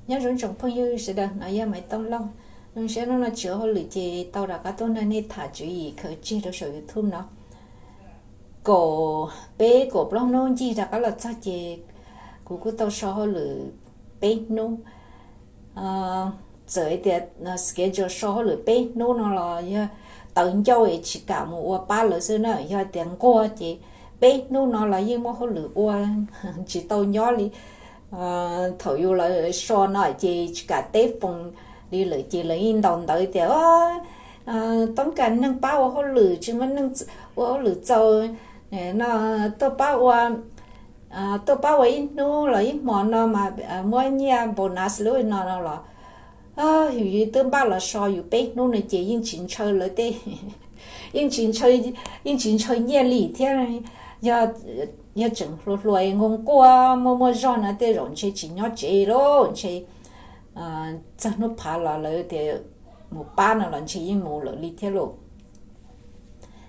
Nyob zoo tsoom phooj ywg sawv daws, no yog Maiv Tooj Lauj. Zoo siab hnub no tsis ua hauj lwm ces tau rov qab tuaj nrog nej tham tswv yim khaws tseg rau saum YouTube no. Kaum peb kaum plaub hnub ncig rov qab los txog ces kuv kuj tau so hauj lwm peb hnub. Txawm tias schedule so hauj lwm peb hnub no los yog tawv ncauj es tsis kam mus ua pab lawv xwb na. Yog tias nquag ces peb hnub no los yeej muaj hauj lwm ua, tsis tau nyob li. Thaum yus lawv so no ces tsis kam teb foos li lawm ces lawv yeej ntaus ntawv tias, toob kas neeg pab ua hauj lwm, tsis muaj neeg ua hauj lwm txaus no, tuaj pab ua, tuaj pab ua ib hnub los ib hmo no mas muab nyiaj bonus lub no no los. Yus twb npaj los so yus peb hnub no ces yeej tsis ntshaw lawv tej, yeej tsis ntshaw, yeej tsis ntshaw nyiaj li thiab. Yog tseem hluas hluas nquag nquag muaj muaj zog no tej zaum ntshe tsis nyob tsev lawm, ntshe txog hnub phav los lawv tias mus pab no los ntshe yeej mus lawm li thiab lauj.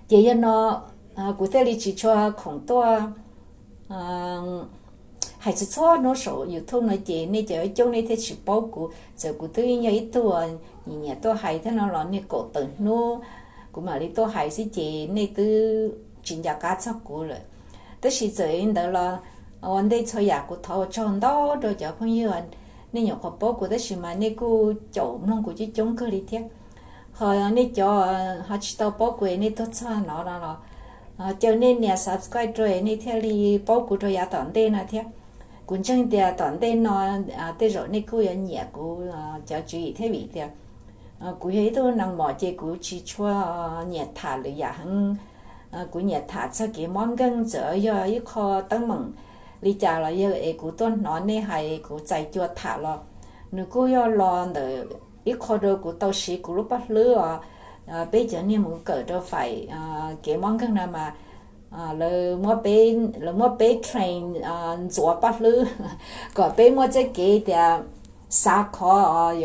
Ces yog no kuv thiaj li tsis tshua khoom tuaj hais txhua txhua hnub saum YouTube no ces nej cov coob nej thiaj tsis paub kuv. Txawm kuv twb yog ib tug nyiam nyiam tuaj hais thiab no los nej kaum tawm hnub kuv mam li tuaj hais xwb ces nej twb tsis nco qab txog kuv lawm. Tab sis txawm li ntawd los ua ntej txhua yam kuv thov ua tsaug ntau rau cov phooj ywg, nej nyuam qhuav paub kuv tab sis mas nej kuj caum mloog kuv coob coob kawg li thiab. Ho nej cov ho tsis tau paub kuv nej tuaj txog no no los caw nej nias subscribe rau nej thiaj li paub kuv rau yav tom ntej no thiab. Kuv ntseeg tias tom ntej no tej zaum nej kuj yuav nyiam kuv cov tswv yim thiab vim tias kuv yog ib tug neeg mos ces kuv tsis tshua nyiam tham lwm yam heev. Kuv nyiam tham txog kev mob nkeeg, txawm yog ib qho teeb meem li cas los yog es kuv tuaj hnov nej hais kuv txais cua tham los nws kuj yog los ntawm ib qho rau kuv tau siv kuv lub paj hlwb os. Peb cov niag mus kawm rau faim kev mob nkeeg no mas lawv, lawv muab peb train ntxuav paj hlwb kom peb muaj txoj kev tias xav qhov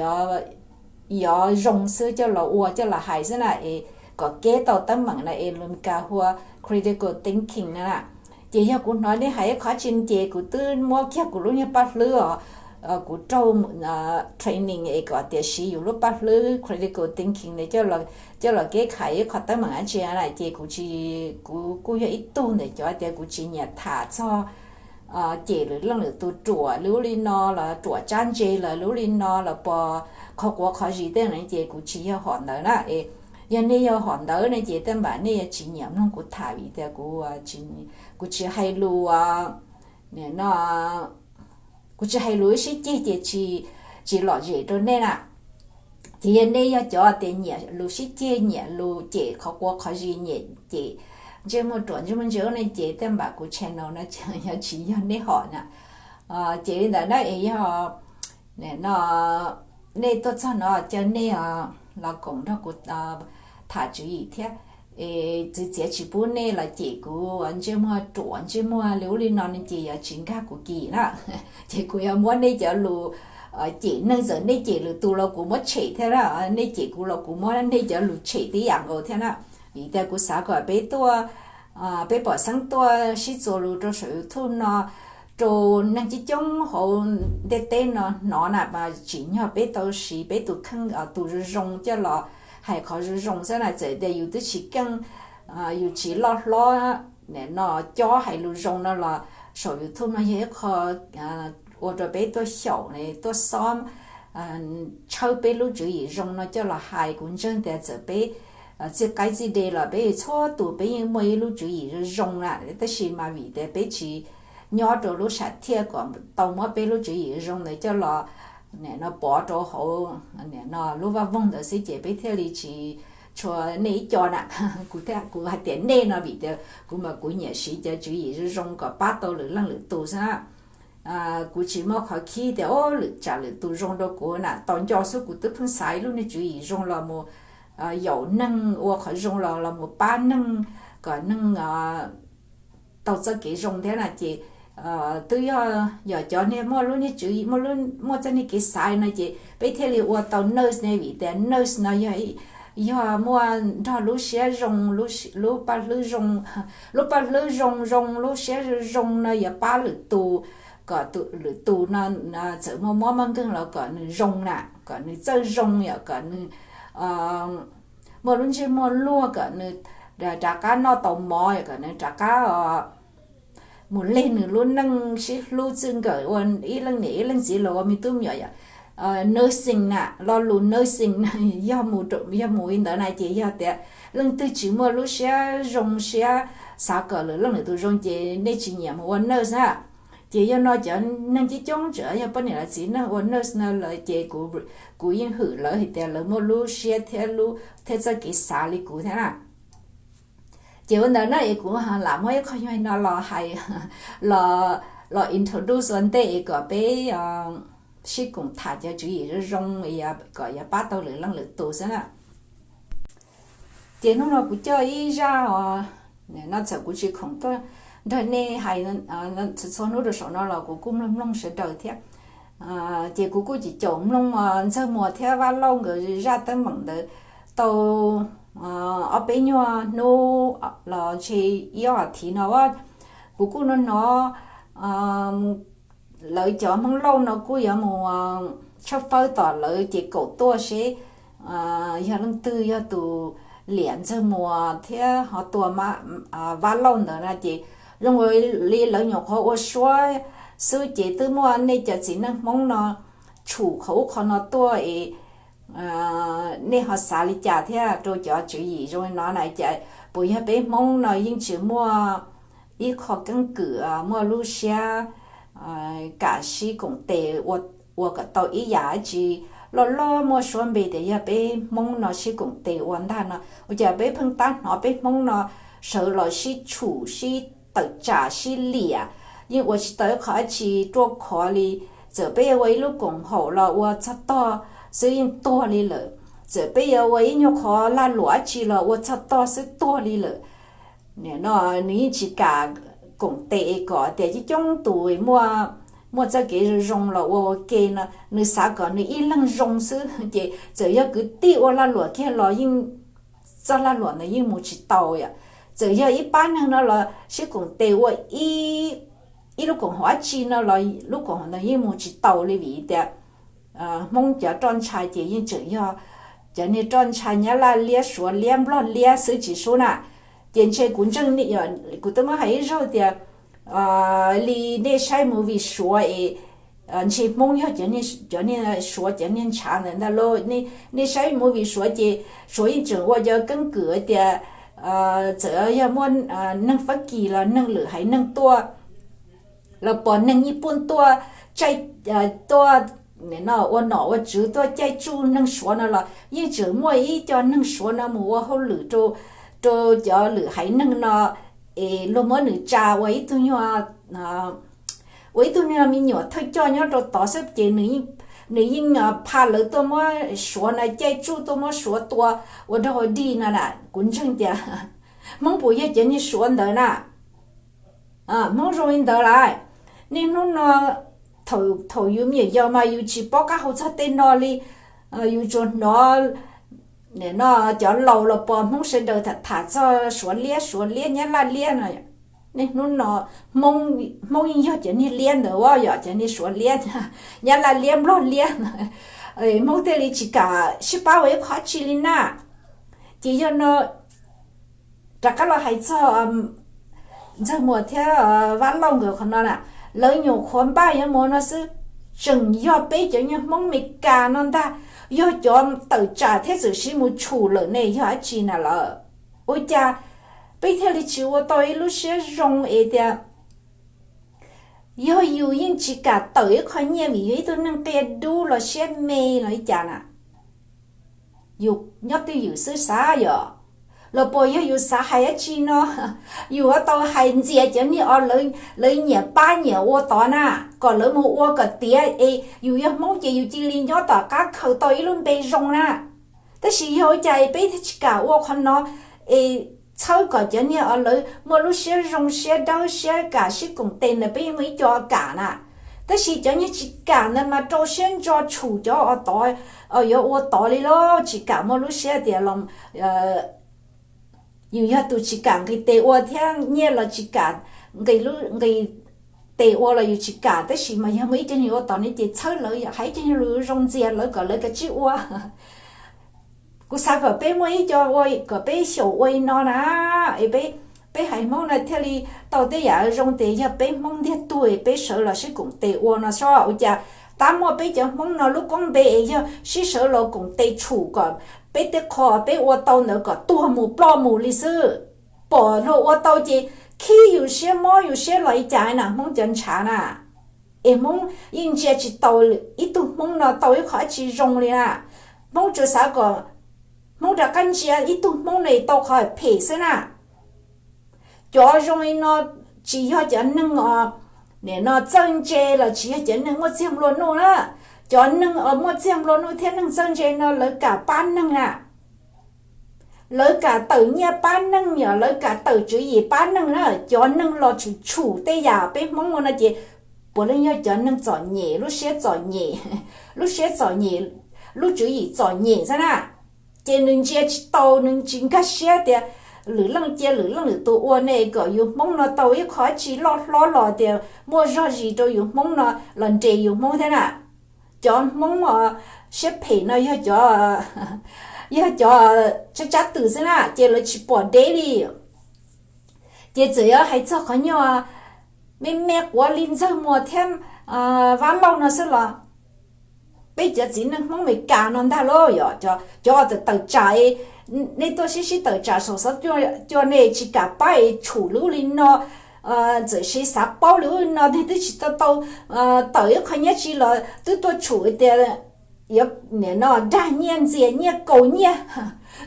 yuav zoo xwb coj los ua coj los hais xwb na es kom keb tau teeb meem na es lus Meskas hu ua critical thinking na. Ces yog kuv hnov nej hais ib qho tsi ces kuv twb muab kiag kuv lub niag paj hlwb os, kuv raug training es kom tias siv yus lub paj hlwb critical thinking ne coj los keb khais ib qho teeb meem dab tsi na ces kuv, kuv kuj yog ib tug ntawm cov tias kuv tsis nyiam tham txog cem lwm leej lwm tus ruam lub li no los ruam tsab ntse lawm lub li no los pos qhov quav qhov zis tej no ces kuv tsis yog hom ntawd na es yog nej yog hom ntawd ne ces tej npam nej yuav tsis nyiam mloog kuv tham vim tias kuv, kuv tsis hais lus no, kuv tsis hais lus sib ceg ces tsis, tsis lom zem rau nej na. Ces yog nej yog cov tias nyiam lus sib ceg, nyiam lus cem qhov quav qhov zis, nyiam cem ntsej muag ruam ntsej muag ntse ne ces tej npam kuv channel no yuav tsis yog nej hom na. Ces li ntawd na es yog no nej tuaj txog no caw nej los koom nrog kuv tham tswv yim thiab. Es txwv txiav tsis pub nej los cem kuv ntsej muag ruam ntsej muag li ub li no ne ces yuav tsis nkag kuv kim na. Ces kuv yuav muab nej cov lus cem neeg, txawm nej cem lwm tus los kuv muab tshem thiab na, nej cem kuv los kuv muab nej cov lus tshem tib yam nkaus thiab na. Vim tias kuv xav kom peb tuaj, peb pom xeeb tuaj sib txuas lus rau saum YouTube no rau neeg coob coob hauv ntiaj teb no hnov na mas tsim nyog peb tau siv peb tus kheej tus zoo zoo coj los hais qhov zoo zoo xwb na. Txawm tias yus twb tsis keej, yus tsis loj hlob no cob hais lus zoo no los saum YouTube no yog ib qho ua rau peb tuaj xyaum tuaj xob tshawb peb lub tswv yim zoo no coj los hais. Kuv ntseeg tias txawm peb txij qaib txij de los peb txhua tus peb yeej muaj ib lub tswv yim zoo zoo na, tab sis mas vim tias peb tsis nyob rau lub sam thiaj kom tau muab peb lub tswv yim zoo ntawd coj los no pov rau hauv no lub vaj voog ntawd xwb ces peb thiaj li tsis tshua nej ib co na. Kuv, kuv hais tias nej no vim tias kuv mas kuv nyiam siv cov tswv yim zoo zoo kom pab tau lwm leej lwm tus xwb na. Kuv tsis muaj qhov khib tias o lwm tsam lwm tus zoo rau kuv na, tos nco xwb kuv twb pheej xaiv lub niag tswv yim zoo los mus yaum neeg ua qhov zoo los los mus pab neeg kom neeg tau txoj kev zoo thiab na. Ces twb yog yog cov niag muaj lub niag tswv yim, muaj txoj niag kev xaiv no ces peb thiaj li ua tau nurse ne, vim tias nurse no yog, yog muaj nrog lub siab zoo, lub paj hlwb zoo, lub paj hlwb zoo zoo, lub siab zoo no yuav pab lwm tus kom tus lwm tus no txawm muaj mob muaj nkeeg los kom nws zoo na, kom nws txawj zoo yom, kom nws muaj lub ntsej muag luag, kom nws rov qab noj tau mov, kom nws rov qab mus leg nws lub neej sib hlub txij nkawm ua ib leej niam ib leej txiv los ua me tub me nyuam yom. Nursing na, lo lus nursing na, yog mus li ntawd na ces yog tias leej twg tsis muaj lub siab zoo siab xav kom lwm leej lwm tus zoo ces nej tsis nyiam mus ua nurse na. Ces yog no cov neeg coob coob tseem yog poj niam los txiv neej ua nurse no lawm ces kuv yeej hwm lawv hais tias lawv muaj lub siab thiab lub thiab txoj kev xav li kuv thiab na. Ces ua ntawd na es kuv lam muab ib qho nyuag no los hais, los introduce ua ntej es kom peb sib koom tham cov tswv yim zoo zoo kom yuav pab tau lwm leej lwm tus xwb na. Ces hnub no kuv coj ib zaj os, no txawm kuv tsis khoom tuaj nrog nej hais txhua hnub rau saum no los kuv kuj mloog mloog sawv daws thiab. Ces kuv kuj cim caum mloog Ntxawg Muas thiab Vaj Lauj nkawd zaj teeb meem ntawd tau ob peb nyuag hnub los ntshe ib ob as thiv no. Kuv kuj hnov hnov lawv cov Hmoob Lauj no kuj yuav mus tshawb fawb tom lawv ces kaum tuaj seb yog leej twg yog tus liam Ntxawg Muas thiab ho tua Vaj Lauj ntawd na ces zoo li lawv nyuam qhuav ua suab xwb ces twb muaj nej cov txiv neej Hmoob no tshum qhov ub qhov no tuaj es nej ho xav li cas thiab rau cov tswv yim zoo li no na ces puas yog peb Hmoob no yeej tsis muaj ib qho keeb kwm muaj lub siab kam sib koom tes ua kom tau ib yam dab tsi loj loj muaj suab npe tias yog peb Hmoob no sib koom tes ua ntag no ua cas peb pheej tab hnov peb Hmoob no sawv los sib tshum sib tawm tsam sib liam, yeej ua tsis tau ib qho dab tsi ruaj khov li. Txawm peb yuav ua ib lub koom haum los ua txog tog xwb yeej tuag li lawm, txawm peb yuav ua ib nyuag qhov lag luam dab tsi los ua txog tog xwb tuag li lawm. Nim no nws yeej tsis kam koom tes es kom tias coob coob tus muaj, muaj txoj kev zoo zoo los ua ua ke no, nws xav kom nws ib leeg zoo xwb ces txawm yog kwv tij ua lag luam kiag los yeej, txoj lag luam ntawd yeej mus tsis tau yom. Txawm yog ib pab neeg no los sib koom tes ua ib lub koom haum dab tsi no los lub koom haum ntawd yeej mus tsis tau li vim tias Hmoob cov roj ntsha ces yeej tseem yog cov niag roj ntsha Nyab Laj liab, Suav liab, Nplog liab xwb tsis sub na. Ces ntshe kuv ntseeg, kuv twb muab hais ib zaug tias li nej saib movie Suav es ntshe Hmoob yog cov niag Suav cov niag ntshav ntawd ntag lauj. Nej saib movie Suav ces Suav yeej tseem ua cov keeb kwm tias txawm yog muaj neeg Fab Kis los neeg lwm haiv neeg tuaj los pom neeg Nyij Pooj tuaj caij, tuaj ua nom ua tswv tuaj caij tsuj neeg Suav no los yeej tseem muaj ib co neeg Suav no mus ua hauj lwm rau cov lwm haiv neeg no es luag muab nws tsa ua ib tug nyuag, ua ib tug nyuag me nyuam thawj coj nyob rau tod xwb ces nws yeej pha lawv tuaj muab Suav no caij tsuj tuaj muab Suav tua ua dog ua dig no na. Kuv ntseeg tias Hmoob puas yog cov niag Suav ntawd na? Hmoob zoo li ntawd lawm. Niaj hnub no thaum yus me nyuam yaus mas yus tsis paub qab hau txog tej no li, yus tsuas hnov no cov laus los pom Hmoob sawv daws tham tham txog Suav liab, Suav liab, Nyab Laj liab no. Niaj hnub no Hmoob yeej yog cov niag liab ntawd, yog cov niag Suav liab, Nyab Laj liab, Nplog liab, Hmoob thiaj li tsis kam sib pab ua ib qho dab tsi li na. Ces yog no rov qab los hais txog Ntxawg Muas thiab Vaj Lauj nkawd qhov no na, lawv nyuam qhuav npaj yuav mus no xwb, tseem yog peb cov nyuag Hmoob Meskas no ntag, yog cov tawm tsam thiab txawm sib mus tshum lawm ne yog dab tsi na lawm? Ua cas peb thiaj li tsis ua tau ib lub siab zoo es tias yog yus yeej tsis kam tawm ib qho nyiaj vim yus ib tug neeg qia dub los siab me los li cas na, yus nyob twj ywm xwb xav yom? Los puas yog yus xav hais dab tsi no? Yus yuav tau hais ntxias cov niag os lawv nyiam pab nyiam ua tod na, kom lawv mus ua kom tiav es yus yog Hmoob ces yus cia li nyob tom qab khaws tau ib lub npe zoo na. Tab sis yog ua cas peb thiaj tsis kam ua qhov no es txhawb kom cov niag os lawv muaj lub siab zoo siab dawb siab kam sib koom tes ntawd peb yeej muaj ib co kam na. Tab sis cov niag tsis kam ntawd mas rau siab ntso tshum cov os tod, yuav ua tod li los tsis kam muaj lub siab tias los yus yog tus tsis kam nqis tes ua thiab nyiaj los tsis kam nqis, nqis tes ua los yus tsis kam, tab sis mas yog muaj ib co neeg ua tom ne ces txhawb lawv, yog hais ib co neeg lus zoo ntxias lawv kom lawv kav tsij ua. Kuv xav kom peb muaj ib co ua, kom peb xyaum ua li no na, es peb, peb haiv Hmoob no thiaj li tau tej yam zoo tias yog peb Hmoob ntiag tug es peb sawv los sib koom tes ua no soj. Ua cas tab muaj peb cov Hmoob no lub koob npe es yog sib sawv los koom tes tshum kom peb tej qho peb ua tau ntawd kom tuag mus ploj mus li xwb. Pom luag ua tau ces khib yus siab mob yus siab los li cas na Hmoob cov ntshav na. Es Hmoob yeej ntsia tsis tau ib tug Hmoob no tau ib qho dab tsi zoo li na. Hmoob tsuas xav kom Hmoob rov qab ntsia ib tug Hmoob no es tau qhov phem xwb na. Cov zoo li no tsis yog cov neeg os, nim no txawj ntse los tsis yog cov neeg muaj txiag nplua nuj na. Cov neeg os muaj txiag nplua nuj thiab neeg txawj ntse no lawv kam pab neeg na. Lawv kam tawm nyiaj pab neeg, yog lawv kam tawm tswv yim pab neeg na. Cov neeg los tshum tshum tej yam peb Hmoob ua no ces puav leej yog cov neeg txom nyem, lub siab txom nyem, lub siab txom nyem, lub tswv yim txom nyem xwb na. Ces nws ntsia tsis tau, nws tsis nkag siab tias lwm leej cia lwm leej lwm tus ua ne kom yus Hmoob no tau ib qho dab tsi loj hlob los tias muaj zog zis rau yus Hmoob no los nres yus Hmoob thiab na. Cov Hmoob os siab phem no yog cov, yog cov tsab tsab twm xwb na, ces lawv tsis pom deb li. Ces txawm yog hais txog qhov nyuag me me quav li Ntxawg Muas thiab Vab Lauj no xwb los peb cov txiv neej Hmoob Amelikas no ntag lauj, yog cov tawm tawm tsam, nej tuaj sib sib tawm tsam saum xov cua nej tsis kam pab es tshum lub li no, txawm sis xav paub li ub li no twb tsis tau tau tawm ib qho nyiaj tsi los twb tuaj tshum tias yuav nim no dag nyiaj ntxias nyiaj kaus nyiaj,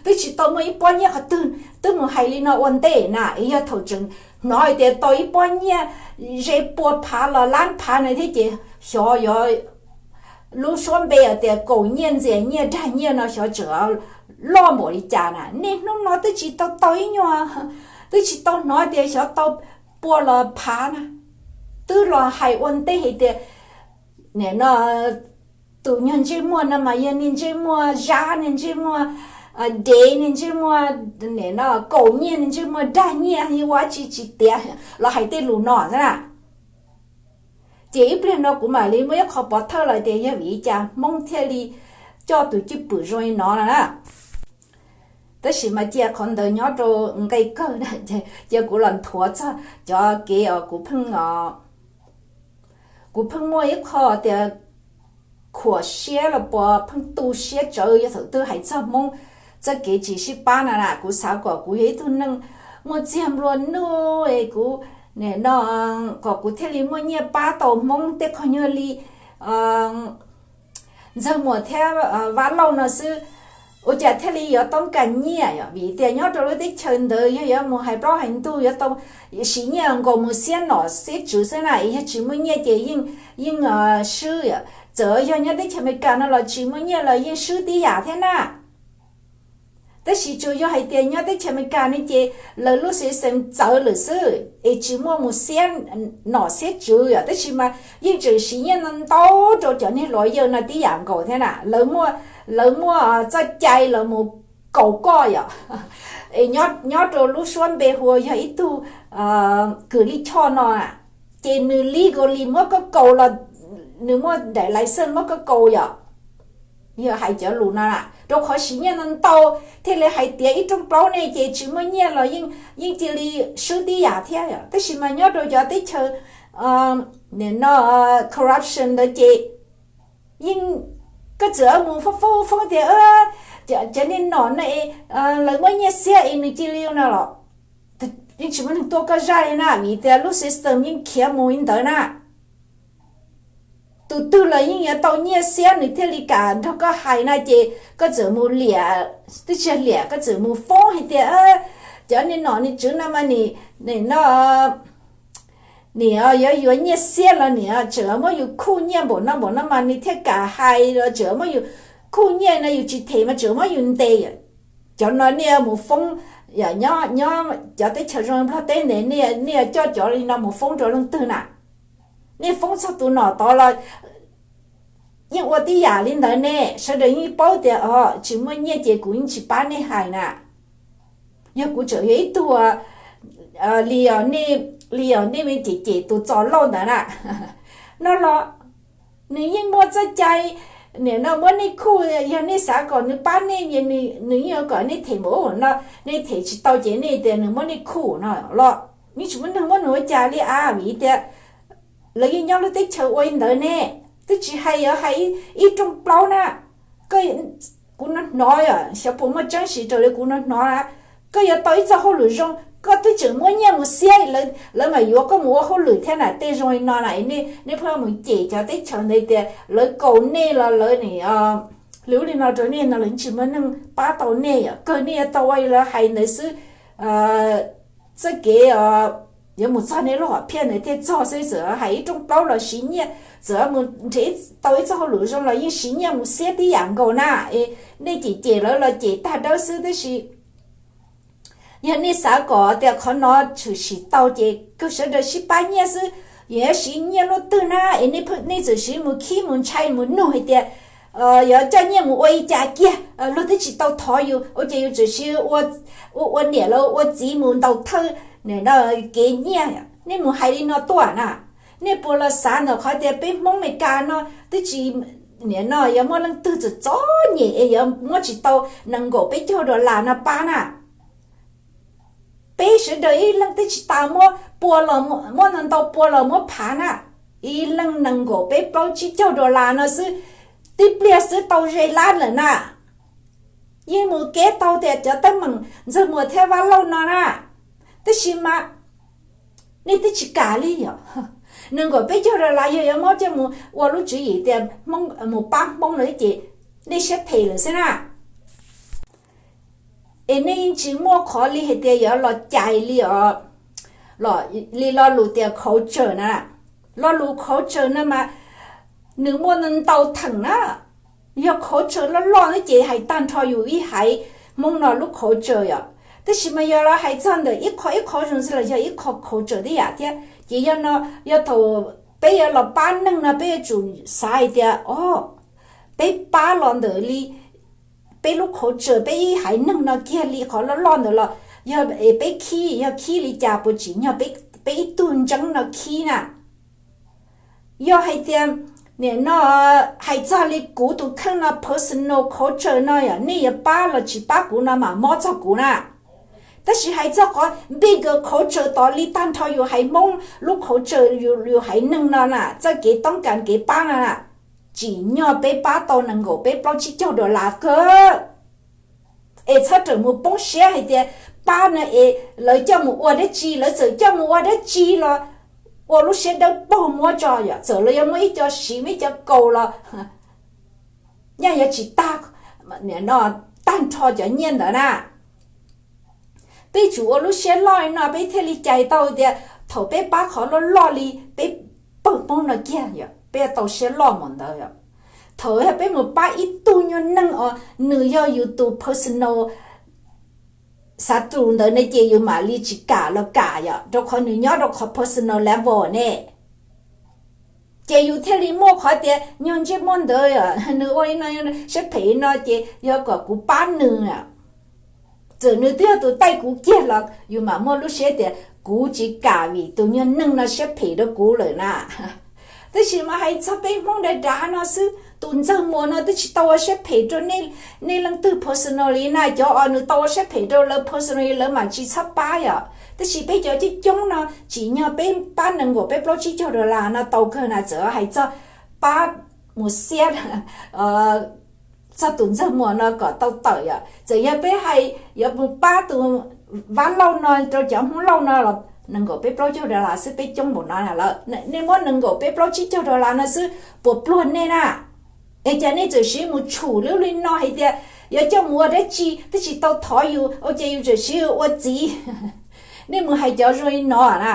twb tsis tau muaj ib pob nyiaj qhov twg, twb mus hais li no ua ntej na. Yog thaum tseem hnov hais tias tau ib pob nyiaj ze pua phav los lab phav na thiab ces xyov yuav lub suab npe tias kaus nyiaj ntxias nyiaj dag nyiaj no xyov tseem loj npaum li cas na. Niaj hnub no twb tsis tau tau ib nyuag, twb tsis tau hnov tias xyov tau pua los phav na. Twb los hais ua ntej hais tias nim no tus nyuag ntsej muag no mas yog niag ntsej muag zab, niag ntsej muag dev, niag ntsej muag nim no kaus nyiaj, niag ntsej muag dag nyiaj, ua tsis tsis tiav los hais tej lus no xwb na. Ces ib pliag no kuv mam li muaj ib qho pov thawj los tias yog vim li cas Hmoob thiaj li coj tus cwj pwm zoo li no no na. Tab sis mas cia qhov ntawd nyob rau nqe kawg na, cia kuv los nthuav txog cov kev os kuv pheej, kuv pheej muaj ib qho tias khuam siab los puas pheej tu siab tsawv yog thaum twg hais txog Hmoob txoj kev tsis sib pab na na. Kuv xav kom kuv yog ib tug neeg muaj txiag nplua nuj es kuv nim no kom kuv thiaj li muaj nyiaj pab tau Hmoob tej qhov nyuag li Ntxawg Muas thiab Vab Lauj no xwb, ua cas thiaj li yuav toob kas nyiaj yom? Vim tias nyob rau lub teb chaws ntawd yog yuav mus hais plaub hais ntug yuav tau siv nyiaj nkaus mus xiab nom xiab tswv xwb na, es yog tsis muaj nyiaj ces yeej, yeej swb yom. Txawm yog nyob teb chaws Amelikas no los tsis muaj nyiaj los yeej swb tib yam thiab na. Tab sis tsuas yog hais tias nyob teb chaws Amelikas ne ces lawv lub system txawv lawm xwb es tsis muaj mus xiab nom xiab tswv yom. Tab sis mas yeej tseem siv nyiaj no ntau rau cov niag lawyer no tib yam nkaus thiab na. Lawv muaj, lawv muaj txoj cai lawv mus kaus koj yom. Es nyob rau lub suab npe hu ua yog ib tug kws lij choj no na, ces nws legally muab koj kaus los nws muaj daim license muab koj kaus yom. Yog hais cov lus no na, rau qhov siv nyiaj no ntau thiaj li hais tias ib rooj plaub ne ces tsis muaj nyiaj los yeej, yeej cia li swb tib yam thiab yom. Tab sis mas nyob rau cov teb chaws nim no corruption ntawd ces yeej, koj txawm mus foob foob foob tias cov niag nom no lawv muab nyiaj xiab es nws cia li no los yeej tsis muaj neeg tuaj koj zaj li na, vim tias lub system yeej khiav mus li ntawd na. Tus twg los yeej yuav tau nyiaj xiab nws thiaj li kam nrog koj hais na, ces koj txawm mus liam, twb tsis liam, koj txawm mus foob hais tias cov niag nom niag tswv no mas nim no nim yuav yuav nyiaj xiab los nim tseem muab yus khuj nyiaj npaum no npaum no mas nws thiaj kam hais los tseem muab yus khuj nyiaj no yus tsis them mas tseem muab yus ntes. Cov no nej mus foob, nyob cov teb chaws zoo Nplog teb ntev nej coj cov li no mus foob rau leej twg na? Nej foob txog tus nom tod los yeej ua tib yam li ntawd ne, sawv daws yeej paub tias o tsis muaj nyiaj ces kuv yeej tsis pab nej hais na. Yog kuv tseem yog ib tug Li os, nej, li os, nej me cem cem tus Txos Lauj ntawd na, no los nws yeej muaj txoj cai, nim no muab nej khuj, yog nej xav kom nws pab nej, nws yeej yuav kom nej them mus ub no, nej them tsis tau ces nej tias nws muab nej khuj no los yeej tsis muaj neeg muab nws ua cas li a, vim tias lawv yeej nyob lub teb chaws ua li ntawd ne. Twb tsis hais yuav hais ib rooj plaub na, koj, kuv no hnov, xyov puas muaj tseeb siv raws li kuv no hnov na, koj yuav tau ib txoj hauj lwm zoo koj twb tseem muab nyiaj mus xiab, lawv mam yuav koj mus ua hauj lwm thiab na. Tej zoo li no na, nej pheej mus cem cov teb chaws ntawd tias lawv kaus nej los lawv nim, lub li no rau nej no, lawv tsis muaj neeg pab tau nej, kawg nej yuav tau ua li lawv hais ntawd xwb. Txoj kev yuav mus txog nej lub hom phiaj ntawd thiaj txog xwb. Txawm hais ib rooj plaub los siv nyiaj, txawm mus nrhiav tau ib txoj hauj lwm zoo los yeej siv nyiaj mus xiab tib yam nkaus na. Nej cem cem lawv los cem tag dawb xwb, tab sis yog nej xav kom tias qhov no tshwm sim tau ces kawg sawv daws sib pab nyiaj xwb. Yog siv nyiaj luaj twg na es nej txawm siv mus khib mus ntshai mus nug hais tias yuav coj nyiaj mus ua li cas kiag, luag twb tsis tau thov yus ua ces yus txawm siv ua, ua niam los ua txiv mus ntaus thawj nim no kev nyiaj. Nej mus hais li no tuaj na, nej puas los xav ntawm qhov tias peb Hmoob Meskas no twb tsis, nim no yuav muaj leej twg txom txom nyem es yuav muab tsis tau nees nkaum peb caug dollar no pab na? Peb sawv daws ib leeg twb tsis tas muab pua los, muab ntau ntau pua los muab phav na, ib leeg nees nkaum peb plaub tsib caug dollar no xwb, tib pliag xwb tau ze lab lawm na. Yeej mus keb tau tias cov teeb meem Ntxawg Muas thiab Vaj Lauj no na, tab sis mas nej twb tsis kam li yom. Nees nkaum peb caug dollar yog yuav muab coj mus ua lub tswv yim tias mus pab Hmoob no ces nej siab phem lawm xwb na. Es nej yeej tsis muaj qhov li hais tias yuav los cais li os, li lo lus tias culture na. Lo lus culture no mas nws muaj ntau theem na. Yog culture loj loj ces hais tag nrho yus ib haiv Hmoob no lub culture yom. Tab sis mas yog lawv hais txog ntawm ib qho ib qho zoo xwb los yog ib qho culture tib yam thiab. Ces yog no, yog thaum peb yuav los pab neeg no peb yuav tsum xav hais tias o, peb pab los ntawm li peb lub culture, peb ib haiv neeg no kiag li qhov loj loj ntawd los yog peb khib, yog khib li cas puas tsim nyog peb ib tug ntseeb no khib na. Yog hais tias nim no hais txog li kuv tus kheej no personal culture no yom, nej yuav pab los tsis pab kuv no mas mob txog kuv na. Tab sis hais txog qhov bigger culture tod li tag nrho yus haiv Hmoob lub culture, yus haiv neeg no na, txoj kev toob kas kev pab no na, tsim nyog peb pab tau nees nkaum peb plaub tsib caug dollar kawg. Es txhob rawm mus poob siab hais tias pab no es lawv coj mus ua dab tsi, lawv txawm coj mus ua dab tsi los ua lub siab dawb paug muab tso yom, txawm lawv yuav muab ib co siv muab ib co kaus los nyaj yuav tsis tag tag nrho cov nyiaj ntawd na. Peb tsum ua lub siab loj li no peb thiaj li cais tau tias thaum peb pab qhov loj loj li peb pawg Hmoob no kiag yom, peb yuav tau siab loj mus ntawd yom. Thaum yog peb mus pab ib tug nyuag neeg os nws yog yus tus personal xav tus ntawd ne ces yus mam li tsis kam los kam yom, rau qhov nws nyob rau qhov personal level ne. Ces yus thiaj li muaj qhov tias nyuag ntsej muag ntawd nws ua li no siab phem no ces yog kom kuv pab nws. Txawm nws twb yog tus taij kuv kiag los yus mam muaj lub siab tias kuv tsis kam vim tus nyuag neeg no siab phem rau kuv lawm na. Tab sis mas hais txog peb Hmoob dav dav no xwb, tus Ntxawg Muas no twb tsis tau ua siab phem rau nej leej twg personal li na, cov uas nws tau ua siab phem rau lawv personal li lawv mam tsis txhob pab yom. Tab sis peb cov coob coob no tsim nyog peb pab nees nkaum peb plaub tsib caug dollar no tau kawg na, txawm hais txog pab mus xiab txog tus Ntxawg Muas no kom tau tawm yom. Txawm yog peb hais yuav mus pab tus Vaj Lauj no rau cov Hmoob Lauj no los nees nkaum peb plaub caug dollar xwb, peb coob npaum no lawm, nej muab nees nkaum peb plaub tsib caug dollar no xwb puas pluag nej na? Es cas nej txawm siv mus tshum lub li no hais tias yuav coj mus ua dab tsi twb tsis tau thov yus ua ces yus txawm siv ua txiv. Nej mus hais cov zoo li no na.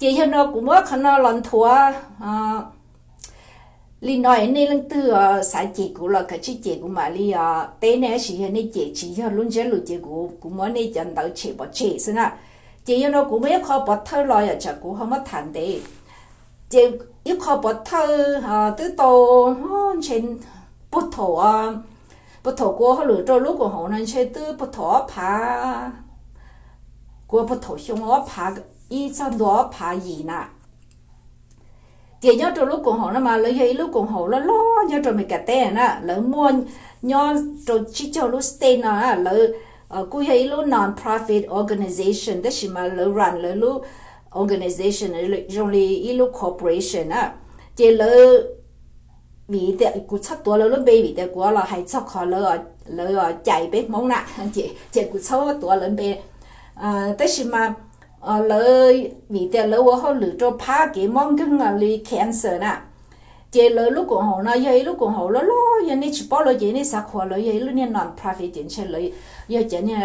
Ces yog no kuv muab qhov no los nthuav li no, nej leej twg xav cem kuv los kav tsij cem kuv mam li teb nej, tab sis yog nej cem tsis yog lub ntsiab lus ces kuv, kuv muab nej cov ntawv tshem pov tseg xwb na. Ces yog no kuv muaj ib qho pov thawj los yom, tsam kuv ho muab tham ntev. Ces ib qho pov thawj twb tau ntshe puag thaum, puag thaum kuv ua hauj lwm rau lub koom haum no ntshe twb puag thaum ob phav kuv puag thaum xyoo ob phav ib txog ntua ob phav yim na. Ces nyob rau lub koom haum no mas lawv yog ib lub koom haum loj loj nyob rau Meskas teb na, lawv muaj nyob rau tsib caug lub state no na. Lawv kuj yog ib lub non-profit organization, tab sis mas lawv run lawv lub organization zoo li ib lub corporation na. Ces lawv, vim tias kuv txhob tuav lawv lub npe vim tias kuv los hais txog qhov lawv cais peb Hmoob na, ces kuv txhob tuav lawv npe. Tab sis mas lawv, vim tias lawv ua hauj lwm rau phab kev mob nkeeg li cancer na, ces lawv lub koom haum no yog ib lub koom haum loj loj. Yog nej tsis paub lawv ces nej xav qhuas lawv yog ib lub niag non-profit ces ntshe lawv yog cov niag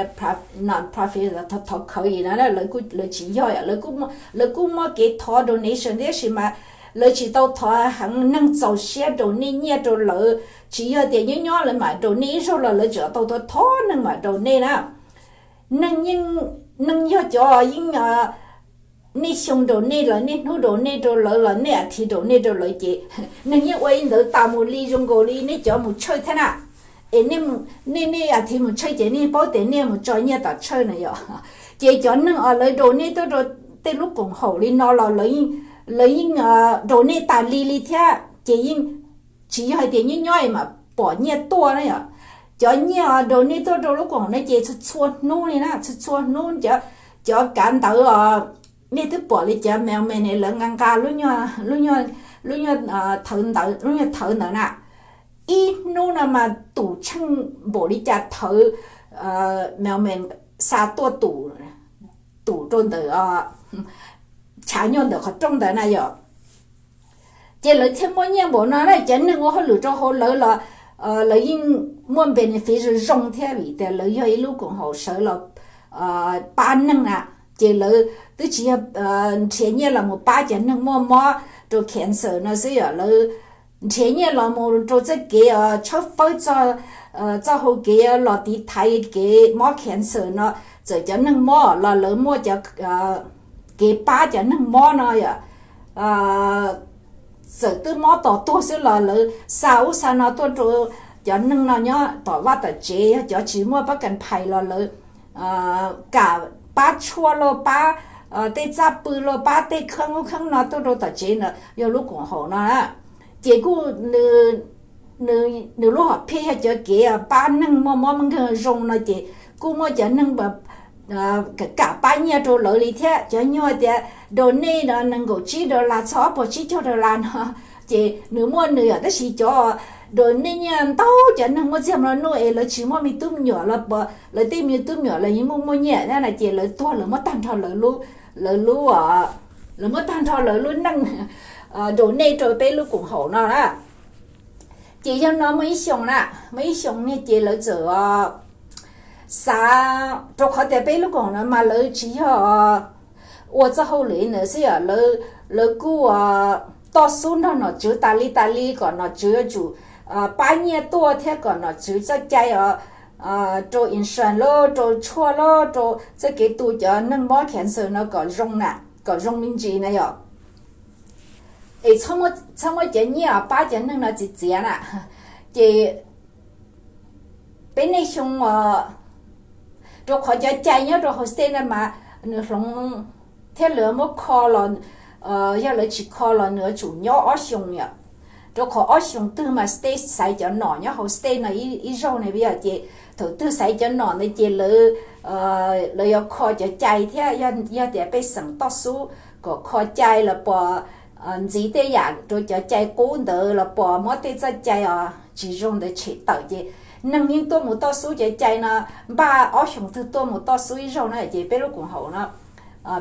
non-profit thov khawv ib no, lawv tsis yog. Lawv kuj muaj kev thov donation thiab, tab sis mas lawv tsis tau thov heev. Neeg txaus siab donate nyiaj rau lawv, tsis yog tias nyob nyob lawv mam donate, ib zaug los lawv tseem tau thov thov neeg mam donate na. Neeg yeej, neeg yog cov yeej, nej xyoo donate los nej hnub donate rau lawv los nej athiv donate rau lawv ces neeg yeej ua li ntawd tas mus li zoo nkaus li nej cov mus church thiab na. Es nej, nej athiv mus church ces nej paub tias nej mus tso nyiaj tom church na yom. Ces cov neeg uas lawv donate tuaj rau tej lub koom haum li no los lawv yeej donate tas li li thiab ces yeej tsis yog hais tias nyob nyob es mam pom nyiaj tuaj na yom. Cov nyiaj donate tuaj rau lub koom haum no ces txhua txhua hnub li na, txhua txhua hnub cov, cov kav ntawv os, nej twb pom li cov mailman lawv nqa nqa lub nyuag, lub nyuag thawv ntawd, lub nyuag thawv ntawd na. Ib hnub no mas tum tsheej npaum li cas thawv mailman xa tuaj tum rau ntawm, tshav nyuag ntawm qhov rooj ntawd na yom. Ces lawv thiaj muaj nyiaj npaum no na. Cov neeg ua hauj lwm rau hauv lawv los lawv yeej muaj benefit zoo zoo thiab vim tias lawv yog ib lub koom haum sawv los pab neeg na. Ces lawv twb tsis yog nrhiav nyiaj los mus pab cov neeg muaj mob rau cancer no xwb yom, lawv nrhiav nyiaj los mus rau txoj kev tshawb fawb txoj hau kev los tiv thaiv kev mob cancer no. Txawm cov neeg mob los lawv muaj cov kev pab cov neeg mob no yom. Txawm twb mob tos tuag xwb los lawv xa ub xa no tuaj rau cov neeg no nyob tom vaj tom tsev, yog cov tsis muaj pab kas phais los lawv kam pab tshuaj lauj, pab tej txaj pw lauj, pab tej kheeb ub kheeb no tuaj rau tom tsev na, yog lub koom haum no na. Ces kuj nws lub hom phiaj yog cov kev pab neeg muaj mob muaj nkeeg zoo no ces kuj muaj cov neeg kam pab nyiaj rau lawv li thiab. Cov nyuag tias donate nees nkaum tsib dollar txog ob puas tsib caug dollar no ces nws muaj nws yom, tab sis cov donate nyiaj ntau, cov neeg muaj txiag mlom nuj es lawv tsis muaj me tub me nyuam los, lawv tej me tub me nyuam los yeej muaj muaj nyiaj thiab na ces lawv tuag lawv muab tag nrho lawv lub, lawv lub, lawv muab tag nrho lawv lub neej donate rau peb lub koom haum no na. Ces yog no muaj ib xyoos na, muaj ib xyoos niag ces lawv txawm xav, rau qhov tias peb lub koom haum no mas lawv tsis yog ua txoj hauj lwm ntawd xwb yom, lawv kuj toj xub nrog nom tswv tas li tas li kom nom tswv yuav tsum pab nyiaj tuaj thiab kom nom tswv txoj cai os, rau insurance lauj, rau tshuaj lauj, rau txoj kev tu cov neeg mob cancer no kom zoo na, kom zoo me ntsis na yom. Es txhob muab cov nyiaj pab cov neeg no txiav txiav na. Ces peb niaj xyoo, rau qhov cov cai nyob rau hauv state no mas nws hloov thiab lawv muab kho los, yog lawv tsis kho los nws yuav tsum nyob ob xyoos yom. Rau qhov ob xyoos twg mas state xaiv cov nom nyob hauv state no ib zaug na yom, ces thaum twg xaiv cov nom ntawd ces lawv, lawv yuav kho cov cai thiab. Yog tias pej xeem toj xub kom kho cai los pos ntxiv tej yam rau cov cai qub ntawd los pos muab tej txoj cai os tsis zoo ntawd tshem tawm ces neeg yeej tuaj mus toj xub cov cai no, npaj ob xyoos twg tuaj mus toj xub ib zaug na. Ces peb lub koom haum no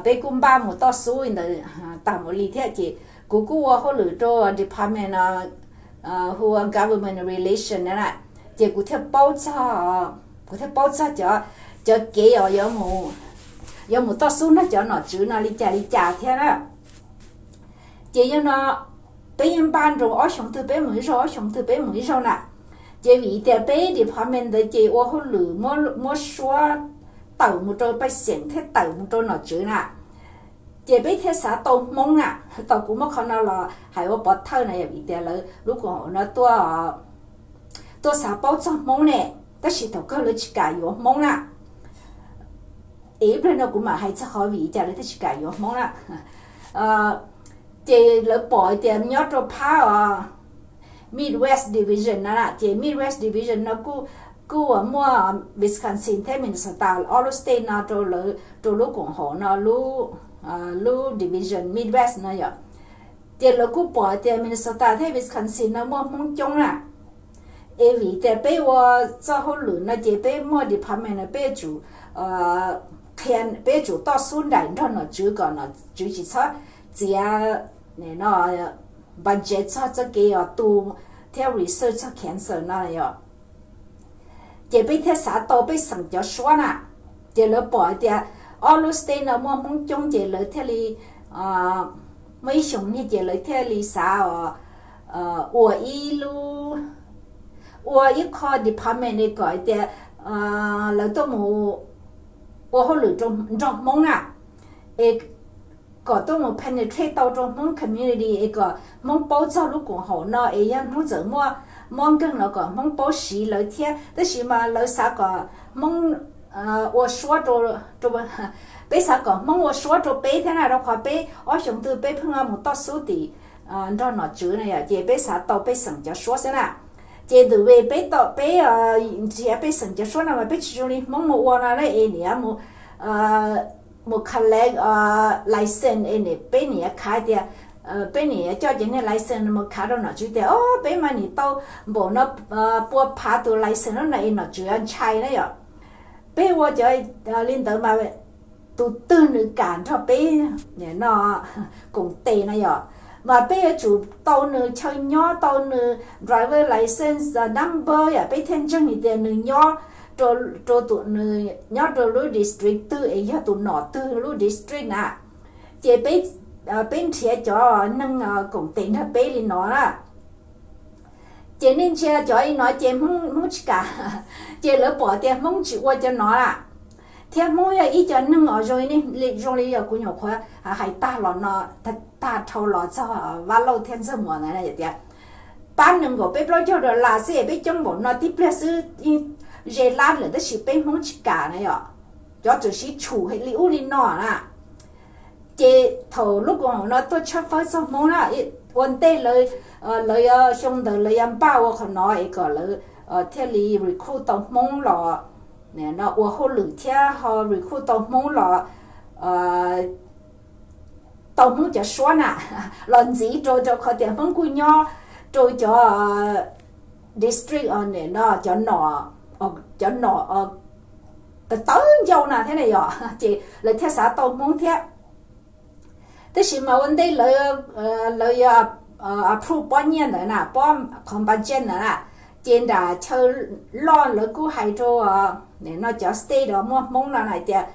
peb kuj npaj mus toj xub ntawd tas mus li thiab. Ces kuv kuj ua hauj lwm rau department hu ua government relation na, ces kuv thiaj paub txog, kuv thiaj paub txog cov, cov kev os yuav mus toj xub nrog cov nom tswv no li cas li cas thiab na. Ces yog no peb yeej npaj nroo ob xyoos twg peb mus ib zaug, ob xyoos twg peb mus ib zaug na. Ces vim tias peb department ntawd ces ua hauj lwm muab suab tawm mus rau pej xeem thiab tawm mus rau nom tswv na. Ces peb thiaj xav tau Hmoob na, tau kuv muab qhov no los hais ua pov thawj na, yog vim tias lawv lub koom haum no tuaj, tuaj xav paub txog Hmoob ne, tab sis thaum kawg lawv tsis kam yuav Hmoob na. Es ib pliag no kuv mam hais txog qhov vim cas lawv thiaj tsis kam yuav Hmoob na. Ces lawv pom tias nyob rau phab os Midwest Division no na, ces Midwest Division no kuj kuj uas muaj Wisconsin thiab Minnesota ob lub state no rau lawv, rau lub koom haum no, lub lub division Midwest no yom. Ces lawv kuj pom tias Minnesota thiab Wisconsin no muaj Hmoob coob na. Es vim tias peb ua txoj hauj lwm no ces peb muaj department no peb yuav tsum qhia, peb yuav tsum toj xub nraim nrog nom tswv kom nom tswv tsis txhob txiav no budget txog txoj kev uas tu thiab research txog cancer no yom. Ces peb thiaj xav tau pej xeem cov suab na. Ces lawv pom hais tias ob lub state no muaj Hmoob coob ces lawv thiaj li, muaj ib xyoo niag ces lawv thiaj li xav ua ib lub, ua ib qho department li kom hais tias lawv tuaj mus ua hauj lwm nrog Hmoob na, es kom tuaj mus penetrate tau rau Hmoob community es kom Hmoob paub txog lub koom haum no es yog Hmoob txawm muaj mob nkeeg los kom Hmoob paub siv lawv thiab. Tab sis mas lawv xav kom Hmoob ua suab rau, peb xav kom Hmoob ua suab rau peb thiab na, rau qhov peb ob xyoos twg peb pheej mus toj xub tim nrog nom tswv na yom, ces peb xav tau pej xeem cov suab xwb na. Ces tus vim peb tau peb nrhiav pej xeem cov suab no mas peb tsis zoo li Hmoob mus ua no na es niam mus mus collect license es peb niam khav tias, peb niam coj cov niag license mus khav rau nom tswv tias o peb mas niam tau npaum no pua phav tus license no es nom tswv ntshai na yom. Peb ua cov li ntawd mas tus twg nws kam nrog peb no koom tes na yom. Mas peb yuav tsum tau nws chaw nyob, tau nws driver license number yom, peb thiaj ntseeg hais tias nws nyob rau, nws nyob rau lub district twg es yog tus nom twg lub district na. Ces peb nrhiav cov neeg koom tes nrog peb li no na. Ces nej ntsia cov li no ces Hmoob tsis kam, ces lawv pom tias Hmoob tsis ua cov no na. Thiab Hmoob yog ib co neeg os zoo li, zoo li yog kuv nyuam qhuav hais tag los no, tag dhau los txog Vaj Lauj thiab Ntxawg Muas ntawd tias pab nees nkaum peb plaub caug dollar xwb es peb coob npaum no tib pliag xwb yeej ze lab lawm tab sis peb Hmoob tsis kam na yom. Cov txawm siv tshum li ub li no na. Ces thaum lub koom haum no tuaj tshawb fawb txog Hmoob na, ua ntej lawv, lawv yuav xyoo ntawd lawv yuav npaj ua qhov no es kom lawv thiaj li recruit tau Hmoob los ua hauj lwm thiab ho recruit tau Hmoob los, tau Hmoob cov suab na los ntxiv rau, rau qhov tias Hmoob kuj nyob rau cov district no, cov nom, cov nom tawv ncauj na thiab na yom, ces lawv thiaj xav tau Hmoob thiab. Tab sis mas ua ntej lawv, lawv yuav approve pob nyiaj ntawd na, pob qhov budget ntawd na, ces nram chaw loj lawv kuj hais rau no cov state uas muaj Hmoob no hais tias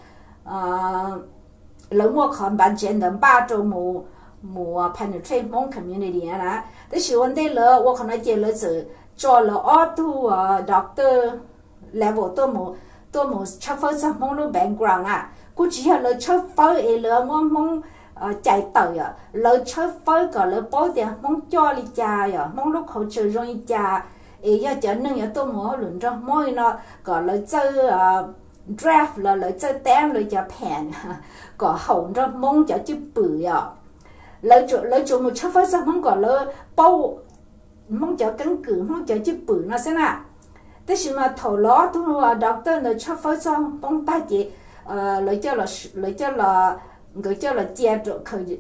lawv muaj qhov budget ntawd npaj rau mus, mus penetrate Hmoob community na. Tab sis ua ntej lawv ua qhov no ces lawv txawm tso lawv ob tug doctor level tuaj mus, tuaj mus tshawb fawb txog Hmoob lub background na. Kuj tsis yog lawv tshawb fawb es lawv muab Hmoob cais tawm yom, lawv tshawb fawb kom lawv paub tias Hmoob coj li cas yom, Hmoob lub culture zoo li cas, es yog cov neeg yuav tuaj mus hauj lwm nrog Hmoob li no kom lawv txawj draft los lawv txawj teeb lawv cov plan kom haum nrog Hmoob cov cwj pwm yom. Lawv tsuas mus tshawb fawb txog Hmoob kom lawv paub Hmoob cov keeb kwm, Hmoob cov cwj pwm no xwb na. Tab sis mas thaum lawv ob tug doctor ntawd tshawb fawb txog Hmoob tag ces lawv coj los, nkawd coj los cia,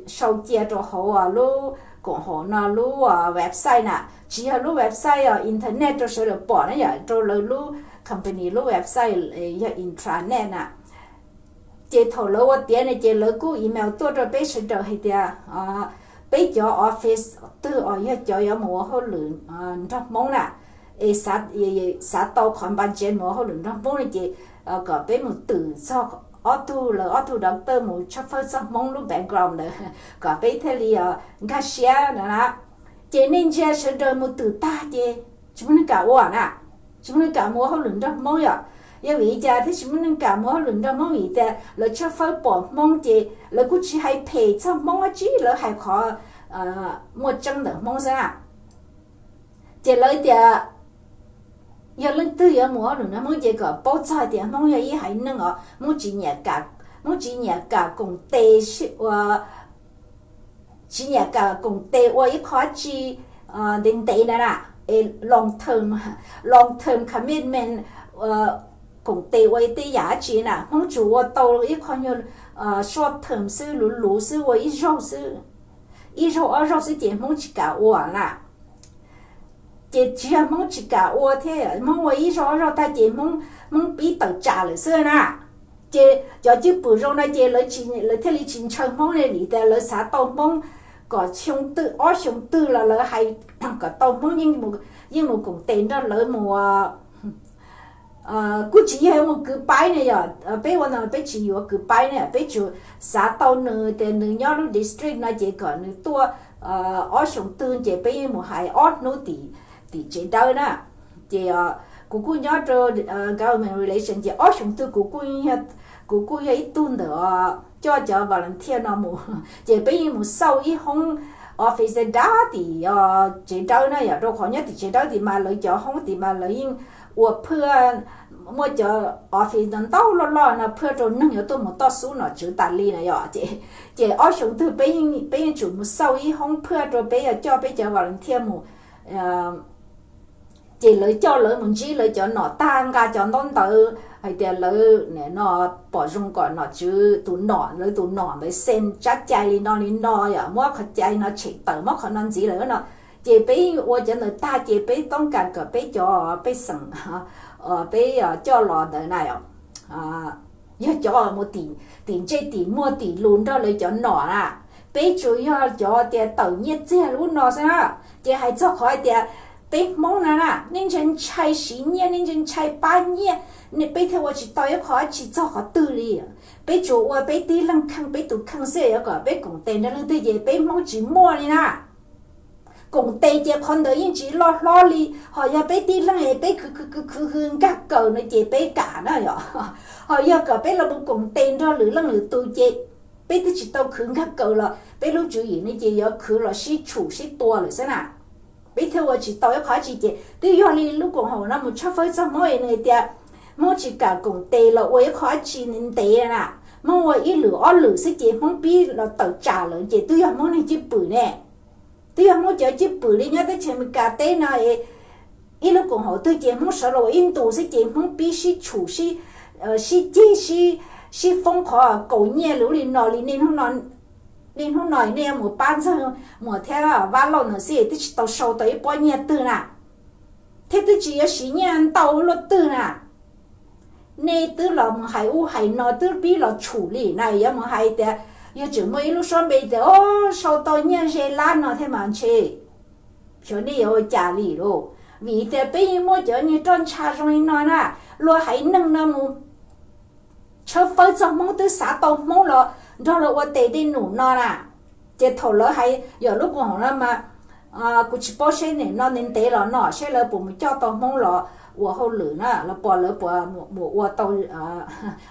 sau cia rau hauv lub koom haum no lub website na, tsis yog lub website os, internet rau sawv daws pom na yom, rau lawv lub company lub website yog intranet na. Ces thaum lawv ua tiav ne ces lawv kuj email tuaj rau peb sawv daws hais tias peb cov office twg os yog cov yuav mus ua hauj lwm nrog Hmoob na, es xav tau qhov budget mus ua hauj lwm nrog Hmoob ne ces kom peb mus twm txog ob tug, lawv ob tug doctor mus tshawb fawb txog Hmoob lub background ntawd kom peb thiaj li nkag siab no na. Ces nej ntsia sawv daws mus twm tag ces tsis muaj neeg kam ua na, tsis muaj neeg kam mus ua hauj lwm nrog Hmoob yom. Yog vim li cas thiaj tsis muaj neeg kam mus ua hauj lwm nrog Hmoob? Vim tias lawv tshawb fawb pom Hmoob ces lawv kuj tsis hais phem txog Hmoob dab tsi, lawv hais qhov muaj tseeb ntawm Hmoob xwb na. Ces lawv tias Yog leej twg yuav mus ob lwm no Hmoob ces kom paub txog tias Hmoob yog ib haiv neeg os, Hmoob tsis nyiam kam, Hmoob tsis nyiam kam koom tes, ua tsis nyiam kam koom tes ua ib qho dab tsi ntev ntev na na, es long term, long term commitment, koom tes ua tej yam dab tsi na, Hmoob tsuas ua tau ib qho nyuag short term xwb, luv luv xwb, ua ib zaug xwb, ib zaug ob zaug xwb ces Hmoob tsis kam ua na. Ces tsis yog Hmoob tsis kam ua thiab, Hmoob ua ib zaug ob zaug tag ces Hmoob, Hmoob pib tawm tsam lawm xwb na. Ces cov cwj pwm zoo no ces lawv thiaj li tsis ntshaw Hmoob li, vim tias lawv xav tau Hmoob kom xyoo twg ob xyoo twg los lawv hais kom tau Hmoob yeej mus koom tes nrog lawv mus. Kuj tsis yog mus kwv paib ne yom, peb ua no peb tsis yuav kwv paib ne, peb tsuas xav tau nws tias nws nyob lub district no ces kom nws tuaj ob xyoo twg ces peb yeej mus hais ob hnub tim, tim tsev dawb na. Ces kuv kuj nyob rau government relation ces ob xyoo twg kuv kuj, kuv kuj yog ib tug ntawm coj cov volunteer no mus ces peb yeej mus xauj ib hoob office dab tim tsev dawb na yom, rau qhov nyob tim tsev dawb tim mas lawv cov hoob tim mas lawv yeej ua phwj, muaj cov office no ntau loj loj no phwj rau neeg yuav tuaj mus toj xub nom tswv tas li na yom. Ces ob xyoo twg peb, peb yeej tsum mus xauj ib hoob phwj rau peb yuav coj peb cov volunteer mus. Ces lawv coj lawv mus ntsib lawv cov nom tag, nqa cov ntaub ntawv hais tias lawv no pom zoo kom nom tswv tus nom, lawv tus nom ntawd xee tsab cai li no li no yom, muab qhov cai no tshem tawm, muab qhov no ntxiv lawm no. Ces peb ua cov ntawd tag ces peb toob kas kom peb cov pej xeem peb coj los ntawd na yog cov mus tim ntsej tim muag tim lus nrog lawv cov nom na. Peb tsuas yog cov tias tawm nyiaj txiag lub no xwb na. Ces hais txog qhov hais tias peb Hmoob na na, nej ntshai ntshai siv nyiaj, nej ntshai ntshai pab nyiaj, peb thiaj ua tsis tau ib qho dab tsi txog qhov twg li. Peb tsuas ua peb tib leeg kheej peb tus kheej xwb, yuav kom peb koom tes nrog leej twg ces peb Hmoob tsis muaj li na. Koom tes ces qhov ntawd yeej tsis loj hlob li, ho yog peb tib leeg es peb khwv khwv khwv khwv nkag kaws no ces peb kam na yom. Ho yog kom peb los mus koom tes nrog lwm leej lwm tus ces peb twb tsis tau khwv nkag kaws los peb lub tswv yim no ces yuav khwv los sib tshum sib tua lawm xwb na. Peb thiaj ua tsis tau ib qho dab tsi ces twb yog li lub koom haum no mus tshawb fawb txog Hmoob es nws tias Hmoob tsis kam koom tes los ua ib qho dab tsi ntev na, Hmoob ua ib lwm ob lwm xwb ces Hmoob pib los tawm tsam lawm ces twb yog Hmoob neeg cwj pwm ne. Twb yog Hmoob cov cwj pwm li nyob teb chaws Amelikas teb no es ib lub koom haum twg ces Hmoob sawv los ua ib ntus xwb ces Hmoob pib sib tshum, sib ceg, sib foob qhov kaus nyiaj lub li no li. Nej hnub no nej yuav mus pab Ntxawg Muas thiab Vaj Lauj ntawd xwb twb tsis tau sau tau ib pob nyiaj twg na, thiab twb tsis yuav siv nyiaj ntau luaj twg na. Nej twb los mus hais ub hais no twb pib los tshum li na, yuav mus hais tias yog tseem muaj ib lub suab npe tias o sau tau nyiaj ze lab no thiab mas ntshe xyov nej yuav ua cas li lauj. Vim tias peb yeej muaj cov niag roj ntsha zoo li no na, luag haiv neeg no mus tshawb fawb txog Hmoob twb xav tau Hmoob los nrog lawv ua tes dej num no na. Ces thaum lawv hais yog lub koom haum no mas kuv tsis paub seb nim no ntev ntev los no seb lawv puas mus coj tau Hmoob los ua hauj lwm na, lawv puas, lawv puas mus ua tau,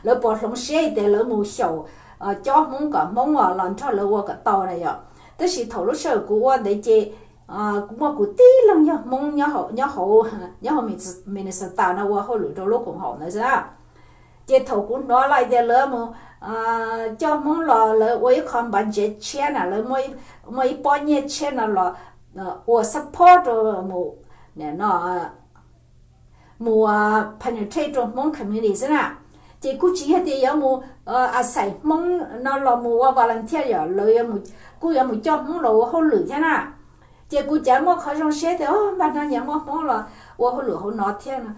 lawv puas hloov siab tias lawv mus xyaum cob Hmoob kom Hmoob los nrog lawv ua kom tau na yom. Tab sis thaum lub sij hawm kuv ua ntawd ces muaj kuv tib leeg yog Hmoob nyob hauv, nyob hauv Minnesota no ua hauj lwm rau lub koom haum ntawd xwb. Ces thaum kuv hnov lawv tias lawv mus coj Hmoob los lawv ua ib qho budget tshiab na, lawv muaj ib pob nyiaj tshiab no los ua support rau mus, no, mus penetrate rau Hmoob community xwb na. Ces kuj tsis yog tias yuav mus a xais Hmoob no los mus ua volunteer, yog lawv kuj yuav mus coj Hmoob los ua hauj lwm thiab na. Ces kuv cav muaj qhov zoo siab tias npaj no nyias muaj Hmoob los ua hauj lwm hauv no thiab no.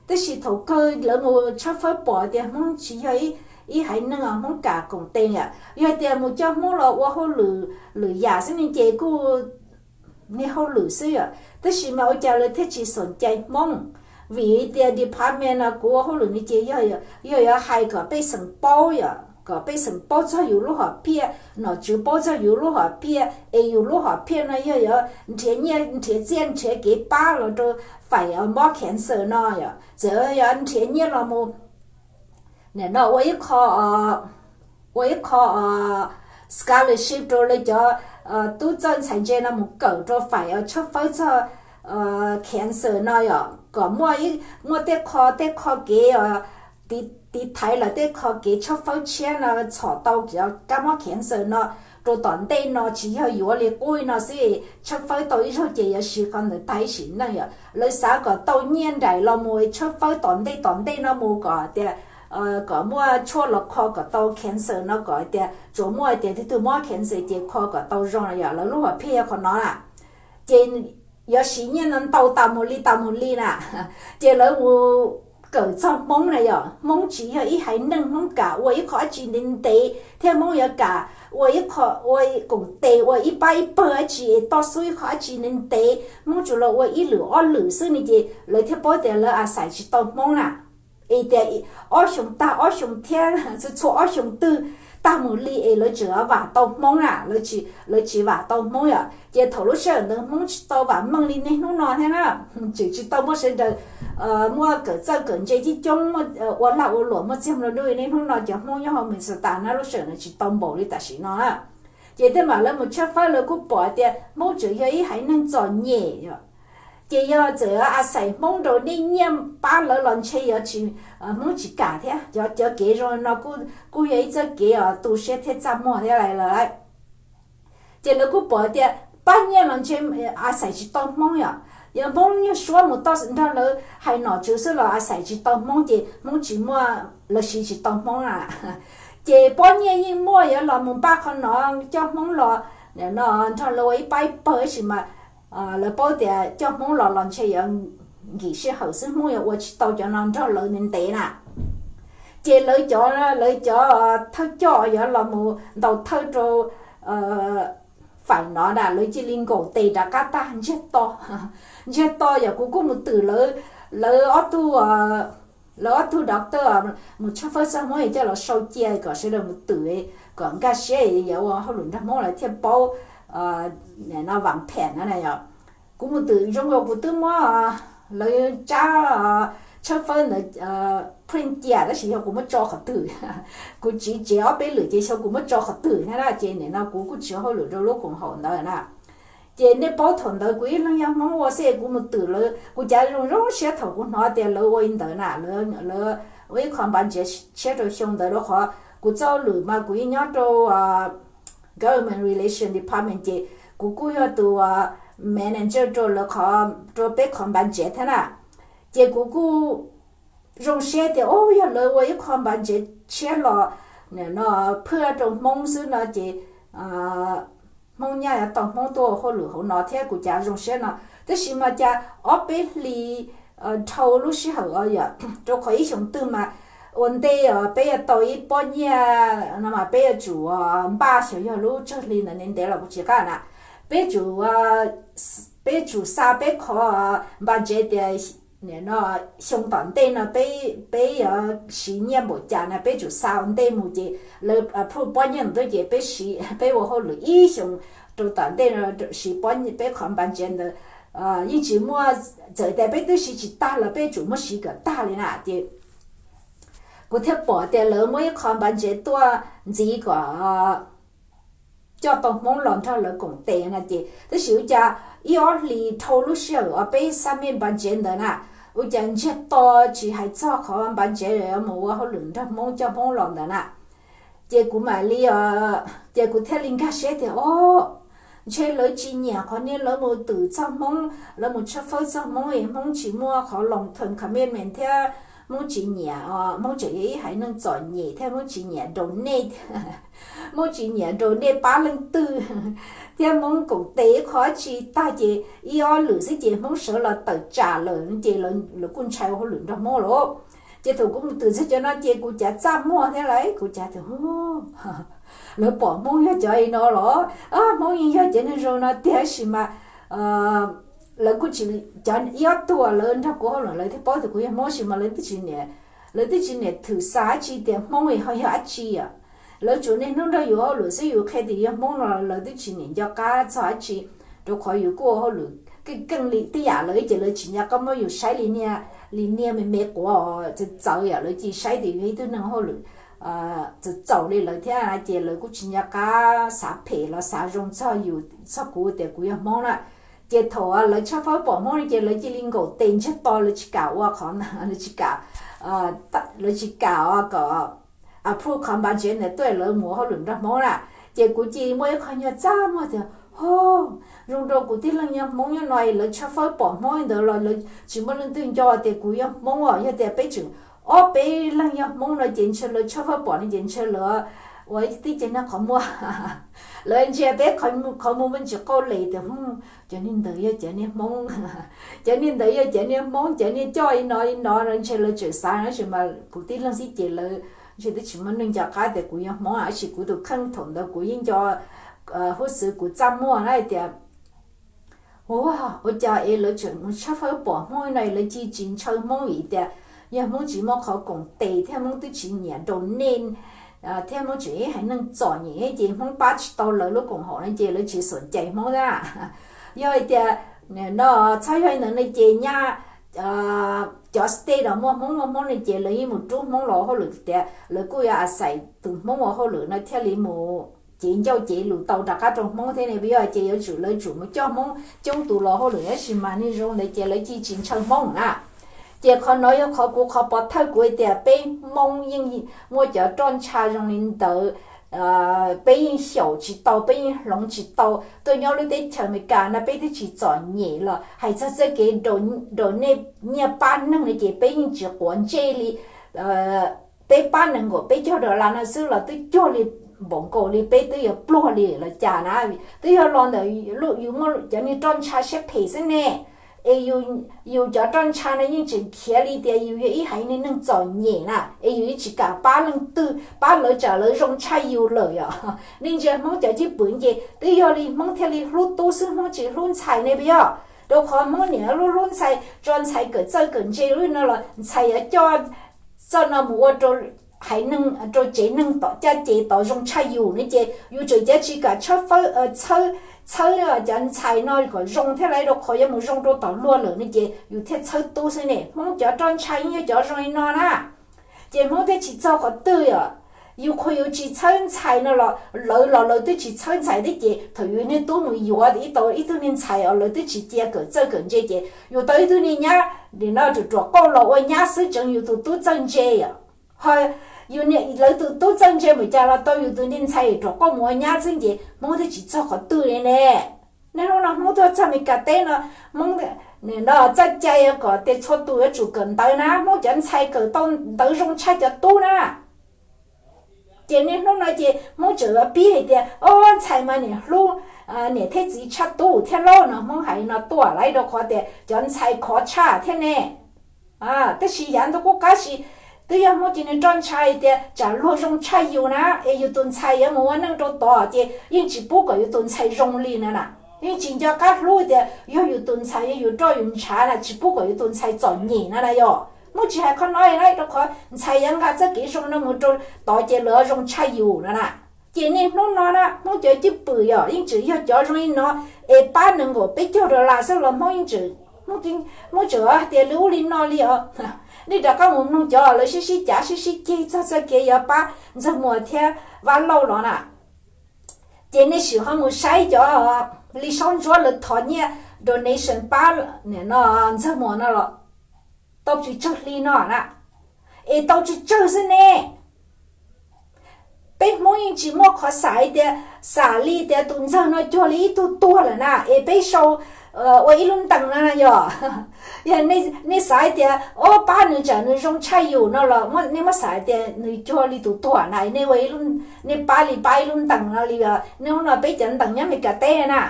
Tab sis thaum kawg lawv mus tshawb fawb pom tias Hmoob tsis yog ib haiv neeg Hmoob kam koom tes, yog tias mus coj Hmoob los ua hauj lwm lwm yam xwb ne ces kuj niag hauj lwm xwb yom. Tab sis mas ua cas lawv thiaj tsis xom cai Hmoob? Vim tias department no kuv ua hauj lwm no ces yog yuav hais kom pej xeem paub yom, kom pej xeem paub txog yus lub hom phiaj, nom tswv paub txog yus lub hom phiaj, es yus lub hom phiaj no yog yuav nrhiav nyiaj nrhiav txiaj nrhiav kev pab los rau faim mob cancer no yom, txawm yog nrhiav nyiaj los mus, no ua ib qho, ua ib qho scholarship rau lawv cov tub txawj ntxhais ntse no mus kawm rau faim tshawb fawb txog cancer no yom, kom muaj, muaj tej qho, tej qho kev tiv thaiv lawm tej qho kev tshawb fawb tshiab no txhom tau cov kab mob cancer no rau tom ntej no, tsis yog yuav li qub no xwb, tshawb fawb tau ib zaug ces yuav siv qhov ntawd tag ib sim neej yom. Lawv xav kom tau nyiaj nraim los mus tshawb fawb tom ntej tom ntej no mus kom tias kom muaj tshuaj los kho kom tau cancer no, kom tias tsuas muaj tias tus twg mob cancer ces kho kom tau zoo no yom. Lawv lub hom phiaj yog qhov no na. Ces yuav siv nyiaj no ntau tas mus li tas mus li na. Ces lawv mus kawm txog Hmoob na yom. Hmoob tsis yog ib haiv neeg Hmoob kam ua ib qho dab tsi ntev ntev thiab Hmoob yuav kam ua ib qho, ua koom tes ua ib pab ib pawg dab tsi es toj xub ib qho dab tsi ntev ntev. Hmoob tsuas los ua ib lwm ob lwm xwb ne, ces lawv thiaj paub tias lawv a xais tsis tau Hmoob na. Es tias ob xyoos tag ob xyoos thiab txhua txhua ob xyoos twg tag mus li es lawv tseem vam tau Hmoob na, lawv tsis vam tau Hmoob yom. Ces thaum lub sij hawm ntawd Hmoob tsis tau vam meej li niaj hnub no thiab na. Tseem tsis tau muaj sawv daws muaj kawm txawj kawm ntse coob coob, muaj ua lag ua luam muaj txiag nplua nuj niaj hnub no cov Hmoob nyob hauv Minnesota na, lub sij hawm ntawd tsis tau npaum li tam sim no na. Ces tej mam lawv mus tshawb fawb lawv kuj pom tias Hmoob tseem yog ib haiv neeg txom nyem yom. Ces yog txawm a xais Hmoob rau nej nyiaj pab lawv los ntshe yuav tsis, Hmoob tsis kam thiab. Cov kev zoo no kuj yog ib txoj kev uas tu siab thiab txaj muag thiab lawm. Ces lawv kuj pom tias pab nyiaj los ntshe a xais tsis tau Hmoob yom. Yog Hmoob nyuag suab mus toj nrog lawv hais nom tswv xwb los a xais tsis tau Hmoob ces Hmoob tsis muaj, lawv siv tsis tau Hmoob na. Ces pab nyiaj yeej muaj yuav los mus npaj qhov no coj Hmoob los no nrog lawv ua ib pab ib pawg tab sis mas lawv paub tias coj Hmoob los los ntshe yuav nkim sij hawm xwb, Hmoob yuav ua tsis tau cov no nrog lawv ntev ntev na. Ces lawv cov, lawv cov thawj coj yuav los mus ntaus thawj rau faim no na, lawv cia li nkaum tes rov qab tag ntsiag to, ntsiag to yom. Kuv kuj mus twm lawv, lawv ob tug, lawv ob tug doctor mus tshawb fawb txog Hmoob es coj los sau cia kom sawv daws mus twm kom nkag siab yuav ua hauj lwm nrog Hmoob lawv thiaj paub no vam phem no na yom. Kuv mus twm zoo nkaus kuv twb muab lawv tsab tshawb fawb ntawd print cia tab sis yog kuv muab tso qhov twg, kuv tsiv tsev ob peb lwm ces xyov kuv muab tso qhov twg thiab na. Ces nim no kuv kuj tsis ua hauj lwm rau lub koom haum ntawd na. Ces nej paub thaum ntawd kuv ib leeg yog Hmoob ua xwb kuv mus twm lawv, kuv cav zoo zoo siab thaum kuv hnov tias lawv ua li ntawd na, lawv ua ib qho npav ntsev tshiab rau xyoo ntawd rau qhov kuv txoj hauj lwm mas kuv yeej nyob rau government relation department ces kuv kuj yog tus manager rau lawv qhov, rau peb qhov npav ntsev thiab na. Ces kuv kuj zoo siab tias o yog lawv ua ib qho npav ntsev tshiab los no phwj rau Hmoob xwb no ces Hmoob nyaj yuav tau Hmoob tuaj ua hauj lwm hauv no thiab kuv cav zoo siab no. Tab sis mas cas ob peb hlis dhau lub sij hawm os yom, rau qhov ib xyoos twg mas ua ntej peb yuav tau ib pob nyiaj no mas peb yuav tsum npaj xyov yog lub tsawg hli ntawd ntev ntev los kuv tsis qab na. Peb tsum, peb tsum xa peb qhov npav ntsev tias no xyoo tom ntej no peb, peb yuav siv nyiaj npaum cas no peb tsum xa ua ntej mus ces lawv approve pob nyiaj ntawd ces peb siv, peb ua hauj lwm ib xyoos rau tom ntej no siv peb qhov npav ntsev ntawd. Yeej tsis muaj, txawm tias peb twb siv tsis tag los peb tsum muab siv kom tag li na. Ces kuv thiaj pom tias lawv muab ib qho npav ntsev tuaj ntxiv kom coj tau Hmoob los nrog lawv koom tes no ces tab sis ua cas ib ob hlis dhau lub sij hawm uas peb submit npav ntsev ntawd na, ua cas ntsiag to tsis hais txog qhov npav ntsev mus ua hauj lwm nrog Hmoob coj Hmoob los ntawd na. Ces kuv mam li, ces kuv thiaj li nkag siab tias o ntshe lawv tsis nyiam qhov niag lawv mus twm txog Hmoob, lawv mus tshawb fawb txog Hmoob es Hmoob tsis muaj qhov long term commitment thiab Hmoob tsis nyiam, Hmoob tseem yog ib haiv neeg txom nyem thiab Hmoob tsis nyiam donate, Hmoob tsis nyiam donate pab leej twg thiab Hmoob koom tes ib qho dab tsi tag ces ib ob lwm xwb ces Hmoob sawv los tawm tsam lawm ces lawv kuj ntshai ua hauj lwm nrog Hmoob lawm. Ces thaum kuv mus twm txog cov no ces kuv cav txaj muag thiab lauj, kuv cav tias lawv pom Hmoob yog cov li no los, Hmoob yeej yog cov neeg zoo no tiag tab sis mas lawv kuj tsis, cov ib ob tug lawv nrog kuv hauj lwm lawv thiaj paub tias kuv yog Hmoob sis mas lawv twb tsis niam, lawv twb tsis niam thwm xa dab tsi tias Hmoob ho yog dab tsi os. Lawv tsuas niaj hnub nrog yus hauj lwm xwb yus qhia tias yog Hmoob no lawv twb tsis niam nco qab txog dab tsi, rau qhov yus kuj ua hauj lwm keej keej li tib yam lawv ces lawv tsis nco qab muab yus saib li niag, li niag me me quav txawv txawv yom, lawv cia saib tias yus ib tug neeg hauj lwm txawv txaus li lawv thiab ces lawv kuj tsis nco qab xav phem los xav zoo txog yus, txog kuv tias kuv yog Hmoob na. Ces thaum lawv tshawb fawb pom Hmoob no ces lawv cia li nkaum tes ntsiag to, lawv tsis kam ua qhov, lawv tsis kam, lawv tsis kam kom approve qhov npav ntsev ntawd tuaj, lawv mus ua hauj lwm nrog Hmoob na. Ces kuv cia li muaj ib qho nyuag txaj muag tias, ho, zoo rau kuv tib leeg yog Hmoob nyob no lawv tshawb fawb pom Hmoob li ntawd los lawv tsis muaj leej twg nco tias kuv yog Hmoob os. Yog tias peb tseem ob peb leeg yog Hmoob no ces ntshe lawv tshawb fawb pom no ces ntshe lawv ua tib ce nag qhov muag, lawv ntsia peb qhov muag me ntsis qau les tias, cov niag ntawd yog cov niag Hmoob, cov niag ntawd yog cov niag Hmoob, cov niag coj li no li no no, ntshe lawv tseem xav no. Tab sis mas kuv tib leeg xwb ces lawv ntshe twb tsis muaj neeg nco qab tias kuv yog Hmoob, tab sis kuv tus kheej thaum ntawd kuv yeej nco huj xwv kuv txaj muag na tias, ua, ua cas es lawv tseem mus tshawb fawb pom Hmoob no, lawv cia li tsis ntshaw Hmoob vim tias yog Hmoob tsis muaj qhov koom tes thiab Hmoob twb tsis nyiam rau nej, thiab Hmoob tseem ib haiv neeg txom nyem ces Hmoob pab tsis tau lawv lub koom haum no ces lawv tsis xom cais Hmoob na. Yog hais tias no txhob yog li ntawd no ces nyab cov state uas muaj Hmoob muaj Hmoob no ces lawv yeej mus rub Hmoob los hauj lwm tias lawv kuj yuav a xais tus Hmoob ua hauj lwm no thiaj li mus cev ncauj cev lus tau rov qab rau Hmoob thiab ne. Yog ces yuav tsum lawv tsum mus coj Hmoob coob tus los hauj lwm, tab sis mas niaj zoo ntawd ces lawv cia li tsis ntshaw Hmoob na. Ces qhov no yog qhov kuv, qhov pov thawj kuv hais tias peb Hmoob yeej muaj cov roj ntsha zoo li ntawd, peb yeej xyaum tsis tau, peb yeej hloov tsis tau. Tuaj nyob lub teb chaws Amelikas no peb twb tsis txom nyem los hais txog txoj kev rau nej nyiaj pab neeg no ces peb yeej tsis quav ntsej li. Peb pab nees nkaum peb caug dollar no xwb los twb cuag li npaum nkaus li peb twb yuav pluag li los cas na. Twb yog los ntawm yus muaj cov niag roj ntsha siab phem xwb ne. Es yus cov roj ntsha no yeej tseem khiav li tias yus yog ib haiv niag neeg txom nyem na, es yus yeej tsis kam pab leej twg, pab lawv tsam lawv zoo tshaj yus lawm yom. Nej ntsia Hmoob cov cwj pwm ces twb yog li Hmoob thiaj li hlub tub xwb, Hmoob tsis hlub ntxhais ne puas yog? Rau qhov Hmoob niam hlub hlub ntxhais, tso ntxhais kawm txawj kawm ntse lub no los ntxhais yuav coj txoj no mus ua rau haiv neeg, rau tsev neeg tom caj ces tod zoo tshaj yus ne. Ces yus tseem cav tsis kam tshawb fawb, txhawb cov ntxhais no kom zoo thiab lauj, rau qhov yuav mus zoo rau tom luag lawm ne ces yus thiaj txhawb tub xwb ne. Hmoob cov roj ntsha yeej yog cov zoo li no na. Ces Hmoob thiaj tsis txog qhov twg yom. Yus qhuas yus tsis txhawb ntxhais no los lawv los lawv twb tsis txhawb ntxhais thiab ces thaum yus niag tub mus yuav ib tau ib tug niag ntxhais os lawv twb tsis cia kawm txawj kawm ntse ces yus tau ib tug niag nyab nim no ruam ruam qauj los ua nyab xwb tseev yus tus tub txawj ntse yom. Ho yus, lawv tus tub txawj ntse npaum cas los tau yus tus niag ntxhais ruam qauj mus ua nyab xwb ces Hmoob twb tsis txog qhov twg li ne. Niaj hnub no Hmoob tuaj txog Meskas teb no, Hmoob no txoj cai kom tias txhua tus yuav tsum kawm ntawv na, Hmoob cov ntxhais kawm tau ntawv zoo tshaj cov tub na. Ces niaj hnub no ces Hmoob tseem pib hais tias, o, ntxhais mas niam hlub niam thiab txiv tshaj tub thiab lauj no. Hmoob hais no tuaj lauj, rau qhov tias cov ntxhais khov tshaj thiab ne. Tab sis yav ntuj qub qab sis twb yog Hmoob cia li roj ntsha hais tias tsam luag zoo tshaj yus na es yus tus ntxhais yuav mus ua neej rau tod ces yeej tsis pub kom yus tus ntxhais zoo li na na. Yeej tsis nco qab hlub tias yog yus tus ntxhais yog yus roj yus ntshav na tsis pub kom yus tus ntxhais txom nyem na na yom. Hmoob tsis hais qhov no na, rau qhov ntxhais yuav nqa txoj kev zoo no mus rau tod ces lawv zoo tshaj yus no na. Ces niaj hnub no na Hmoob cov cwj pwm yom yeej tseem yog cov zoo li no es pab nees nkaum peb caug dollar xwb los Hmoob yeej tseem, Hmoob tseem hais tias li ub li no li os. Nej rov qab mus mloog cov lawv sib sib cav sib sib ceg txog txoj kev yuav pab Ntxawg Muas thiab Vaj Lauj los na. Ces nej sim ho mus saib cov li Saub Ntsuab lawv thov nyiaj donation pab no Ntxawg Muas no los tau tsis tsawg hli no na, es tau tsawg tsawg xwb ne. Peb Hmoob yeej tsis muaj qhov xav hais tias, xav li tias tus Ntxawg no cuag li ib tug tuag lawm na es peb sau ua ib lub ntees no na yom. Yog nej xav hais tias o pab nws tsam nws zoo tshaj yus no los nej muab xav hais tias nws cuag li tus tuag na, nej ua, nej pab li pab ib lub ntees no li. Hnub no peb cov ntees nyob Meskas teb na,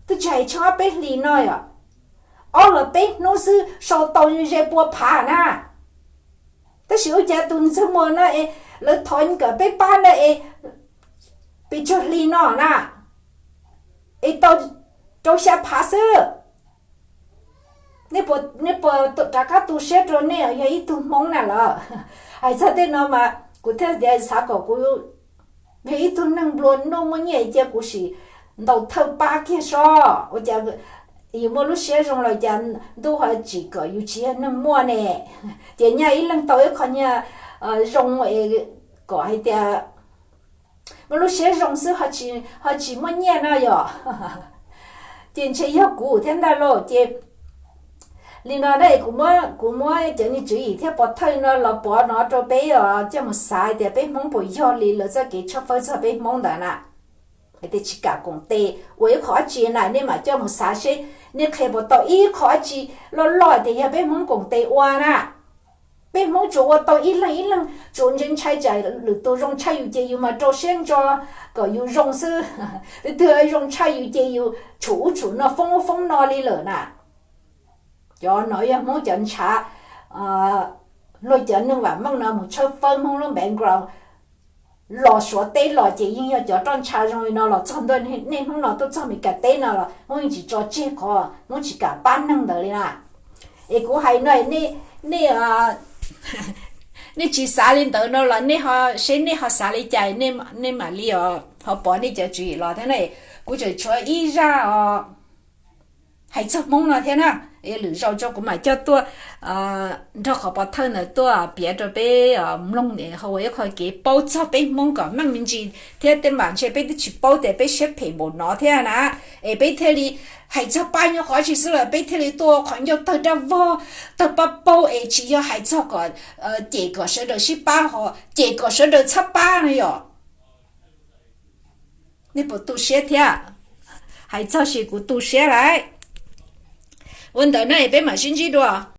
twb tsis hais tsheej ob peb hlis no yom, ob los peb hnub xwb sau tau ze pua phav na. Tab sis ua cas tus Ntxawg Muas no es lawv thov kom peb pab na es pes tsawg hli no na es tau rau xya phav xwb. Nej puas rov qab tu siab rau nej yog ib tug Hmoob na lawm? Hais txog tej no mas kuv thiaj tias xav kom kuv yog ib tug neeg nplua nuj muaj nyiaj cia kuv sim ntaus thawj pab kiag sob. Ua cas yus muaj lub siab zoo los cas ntuj ho tsim kom yus tsis yog neeg muaj ne? Ces nyaj ib leeg tau ib qho nyaj zoo es kom hais tias muaj lub siab zoo xwb ho tsis muaj nyiaj no yom. Ces ntshe yog kuv thiab ntag lauj. Ces li no na, kuv muab, kuv muab cov niag tswv yim thiab pov thawj no los pov no rau peb os, coj mus xav tias peb Hmoob puas yog li lawv txoj kev tshawb fawb txog peb Hmoob ntawd na. Hais tias tsis kam koom tes ua ib qho dab tsi na, nej mam coj mus xav seb nej qhia puas tau ib qho dab tsi loj loj tias yog peb Hmoob koom tes ua na. Peb Hmoob tsuas ua tau ib leeg ib leeg, tsuas ntshai ntshai tsam lwm tus zoo tshaj yus ces yus mas rau siab ntso kom yus zoo xwb. Twb twg zoo tshaj yus ces yus tshum ub tshum no, foob ub foob no li lawm na. Cov no yog Hmoob cov ntshav, luag cov neeg vam meej no mus tshawb fawb Hmoob lub background los Suav teb los ces yeej yog cov roj ntsha zoo li no los txog ntua nej Hmoob no tuaj txog Meskas teb no los Hmoob yeej tsis tso tseg qhov Hmoob tsis kam pab neeg ntawd li na. Es kuv hais no, nej, nej tsis xav li ntawd no los nej ho, seb nej ho xav li cas, nej mam li ho pov nej cov tswv yim los thiab na. Kuv tseem tshuav ib zaj os, hais txog Hmoob no thiab na. Lwm zaus tso kuv mam coj tuaj nrog qhov pov thawj ntawd tuaj piav rau peb mloog, ho ua ib qho kev paub txog peb Hmoob kom meej me ntsis thiab. Tej mam ntshe peb twb tsis paub tias peb siab phem npaum no thiab na. Es peb thiaj li hais txog pab nyob qhov tsis xwb los peb thiaj li tuaj ua qhov ncauj tawg dab vog, tawg pab paug es tsis yog hais txog kom cem kom sawv daws sib pab, ho cem kom sawv daws txhob pab no yom. Nej puas tu siab thiab? Hais txog sis kuv tu siab lauj. Ua ntawd na, peb mam sib ntsib dua.